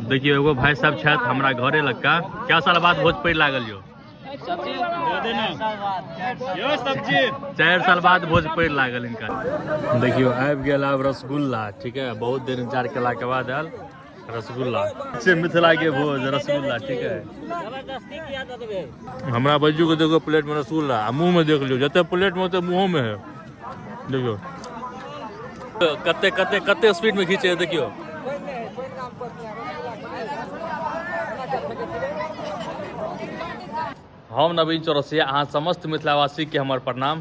देखियौ एगो भाई साहब छथि हमरा घरे लगका। क्या साल बाद भोज पड़ि लागल यौ? 4 साल बाद भोज पड़ि लागल हिनका। देखियौ आबि गेल आब रसगुल्ला, ठीक है, बहुत देर इंतजार केला के बाद आयल रसगुल्ला से मिथिला के भोज रसगुल्ला, ठीक है। हमरा बज्जू के देखो प्लेट में रसगुल्ला आ मुंह में देख लियो, जते प्लेट में ओते मुंहो में है। देखियो कते कते कते स्पीड में खींचे है, देखियो। हम नवीन चौरसिया, अहाँ समस्त मिथिलावासी के हमर प्रणाम।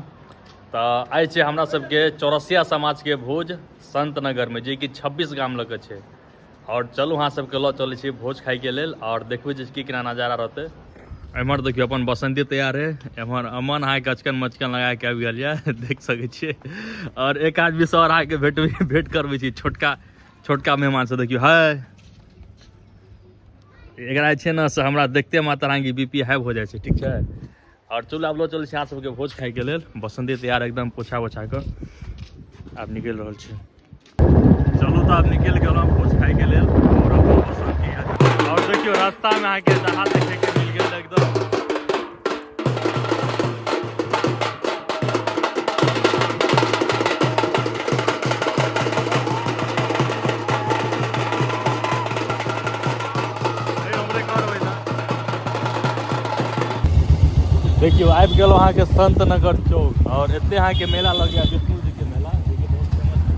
तऽ आइ छै हमरा सबके चौरसिया समाज के भोज संतनगर में, जे कि 26 गाम लग के छै। और चलू अहाँ सबके लऽ चलै छी भोज खाइके लेल और देखबै जे की केना नजारा रहतै। एम्हर देखियौ अपन बसंती तैयार है, एम्हर अमन अहाँके अचकन मचकन लगा के आबि गेल यऽ, देख सकै छियै। और एक आदमी से और अहाँके भेंट करबै छी, छोटका छोटका मेहमान से। देखियौ है एकरा जे छै ने से हमरा देखते मात्र अहाँके बी पी हाई भऽ जाइ छै, ठीक छै। और चलू आब लऽ चलै छी अहाँ सबके भोज खाइके लेल। बसंती तैयार एकदम पोछा पोछा कऽ आब निकलि रहल छै। चलू तऽ आब निकलि गेलहुँ भोज खाइके लेल। और अपन बसंती और देखियौ रास्तामे अहाँके दहा देखैके मिल गेल एकदम। देखियौ आबि गेलहुँ अहाँके संत नगर चौक और एते अहाँके मेला लगैया, विष्णु जी के मेला, जे कि बहुत फेमस छै।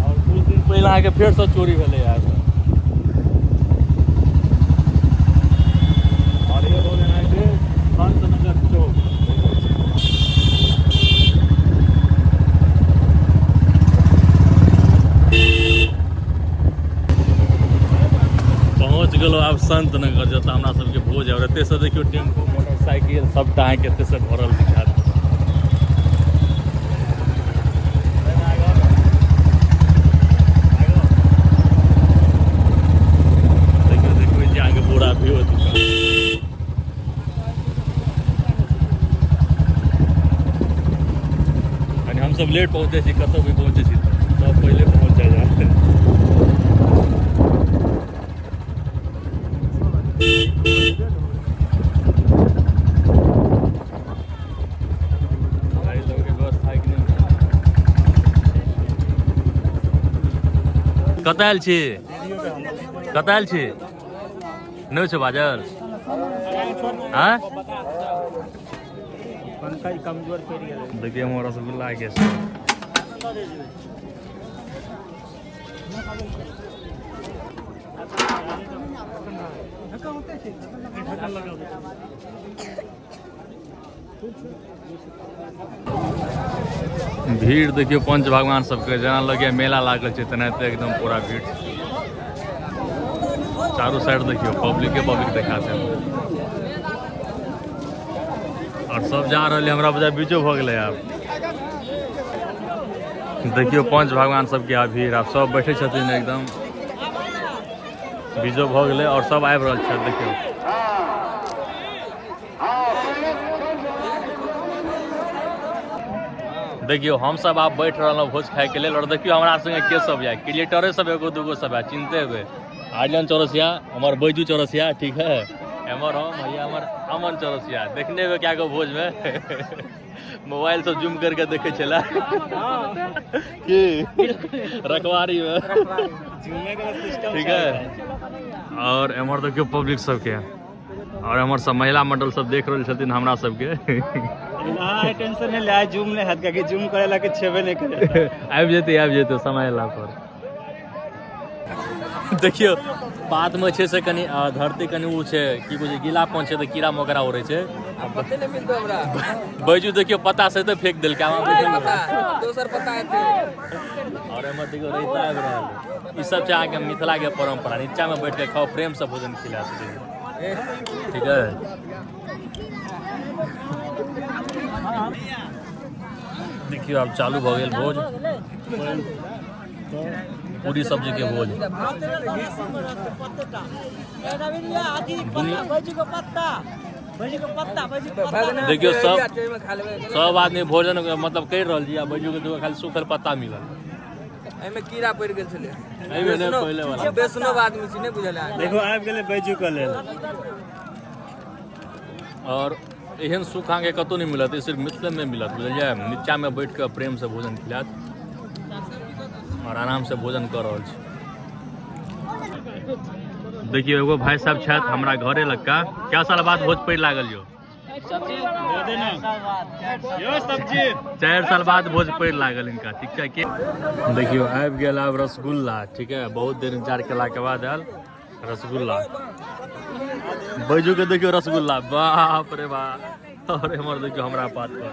और कुछ दिन पहिले अहाँके फेरसँ चोरी भेलै यहाँ। और ये हो गेल अहाँके संत नगर चौक। पहुँच गेलहुँ आब संत नगर, जतऽ हमरा सबके भोज है। और एते से देखियौ टेम्पू मोटरसाइकिल सबटा अहाँके एते से भरल दिखायत। देखियौ देखबै छी अहाँके पूरा व्यू एतुका। कनि हमसब लेट पहुँचै छी, कतहु भी पहुँचै छी तऽ सब पहिले पहुँच जाइ छै। भाई लोग के व्यवस्था कि नहि? कतऽ आयल छी? कतऽ आयल छी? नहि छै बाजल। आँय? पंखा कमजोर पड़ि गेलै। देखियौ हमर रसगुल्ला के। भीड़ देखियौ पंच भगवान सबके, जेना लगैया मेला लागल छै तेनाहिते एकदम पूरा भीड़ छै। चारू साइड देखियौ पब्लिके पब्लिक देखा छै। और सब जा रहल है, हमरा बुझाय बीचो भऽ गेलै आब। देखियौ पंच भगवान सबके आब भीड़, आब सब बैठे छथिन एकदम, बीचो भऽ गेलै और सब आबि रहल छथि। देखियौ देखियौ हम सब आब बैठ रहलहुँ भोज खाइके लेल। और देखियौ हमरा संगे के सब यऽ, क्रिएटरे सब एगो दूगो सब यऽ, चिन्हते हेबै। आर्यन चौरसिया, हमर बैजू चौरसिया, ठीक है, एमहर हम भैया हमर अमन चौरसिया, देखने हेबै क्या गो भोज में मोबाइल सब जूम करके देखे छला की रखवारी में, ठीक है। और एमहर देखियौ पब्लिक सबके, और हमर सब महिला मंडल सब देख रहल छथिन हमरा सबके। अहाँ टेंशन नहि ले, जूम नहि हैत, कियाकि जूम करे ला के छेबे नहि करे। आबि जेतै, आबि जेतै समय अयला पर। देखियौ पात में छै से कनि धरती कनि उ छै, की कहै छै, गीलापन छै तऽ कीड़ा मकोड़ा उड़ै छै। पते नहि मिलतौ हमरा। बैजू देखियौ पत्ता से तऽ फेंक देलकै, आब पत्ता, दोसर पत्ता एतै। और एम्हर देखियौ रायता आबि रहल है। ई सब छै अहाँके मिथिला के परंपरा, नीचा में बैठ के खाओ, प्रेम से भोजन खिला सकै, ठीक है। देखियौ आब चालू भऽ गेल भोज, पूरी सब्जी के भोज। देखियौ सब सब आदमी भोजन मतलब करि रहल छी, आ बैजू के खाली सूखल पत्ता मिलल। एहिमे कीड़ा पड़ि गेल छलै। एहिमे नहि, पहिले वाला। हम वैष्णव आदमी छी, नहि बुझल अहाँके। देखो आबि गेलै बैजू के लेल। और एहन सुख अहाँके कतहु नहि मिलत, ई सिर्फ मिथिलेमे मिलत, बुझलियै? नीचाँमे बैठ कऽ प्रेमसँ भोजन खिलायत और आरामसँ भोजन कऽ रहल छी। देखियौ एगो भाई साहब छथि हमरा घरे लगका, क्या साल बाद भोज पड़ि लागल यौ? दे दे ना यो सब्जी। 4 साल बाद भोज पड़ि लागल हिनका, ठीक छै? के देखियौ आबि गेल आब रसगुल्ला, ठीक है? बहुत देर इंतजार केलाके बाद आयल रसगुल्ला। बैजू के देखियौ रसगुल्ला, बाप रे बाप। और एम्हर देखियौ हमरा पात पर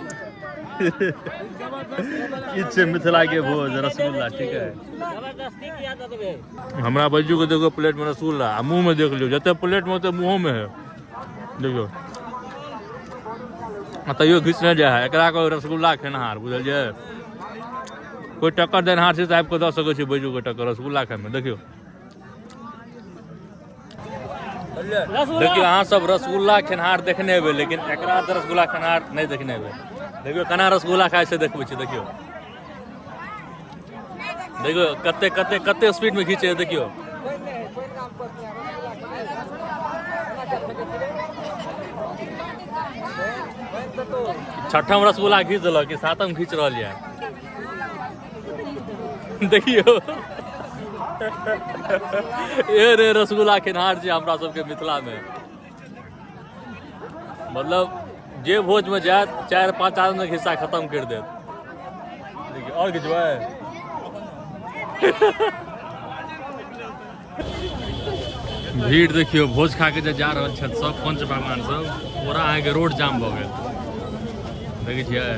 ई छै मिथिला के भोज, रसगुल्ला, ठीक है? हमरा बैजू के देखियौ प्लेट में रसगुल्ला आ मुंह में देख लियौ, जते प्लेट में ओते मुंहो में है, देखियौ। आ तैयो घिचने जाइ है एकरा कोई रसगुल्ला खेनहार, बुझलियै? कोई टक्कर देनहार छै तऽ आबि कऽ दऽ सकै छै बैजू के टक्कर रसगुल्ला खाइमे। देखियौ देखियौ अहाँ सब रसगुल्ला खेनहार देखने हेबै, लेकिन एकरा तऽ रसगुल्ला खेनहार नहि देखने हेबै। देखियौ केना रसगुल्ला खाइ छै, देखबै छी। देखियौ देखियौ कते कते कते स्पीड में खींचे, देखियौ। छठम रसगुल्ला खींच देलक कि सातम खींच रहल यऽ, देखियौ। ए रे रसगुल्ला खेनहार छै हमरा सबके मिथिला में, मतलब जे भोज में जायत 4-5 आदमी के हिस्सा खत्म कर देत। देखियौ और खिंचबै। भीड़ देखियौ, भोज खा के जे जा रहल छथि सब पंच भगवान सब, पूरा अहाँके रोड जाम भऽ गेल, देखै छियै?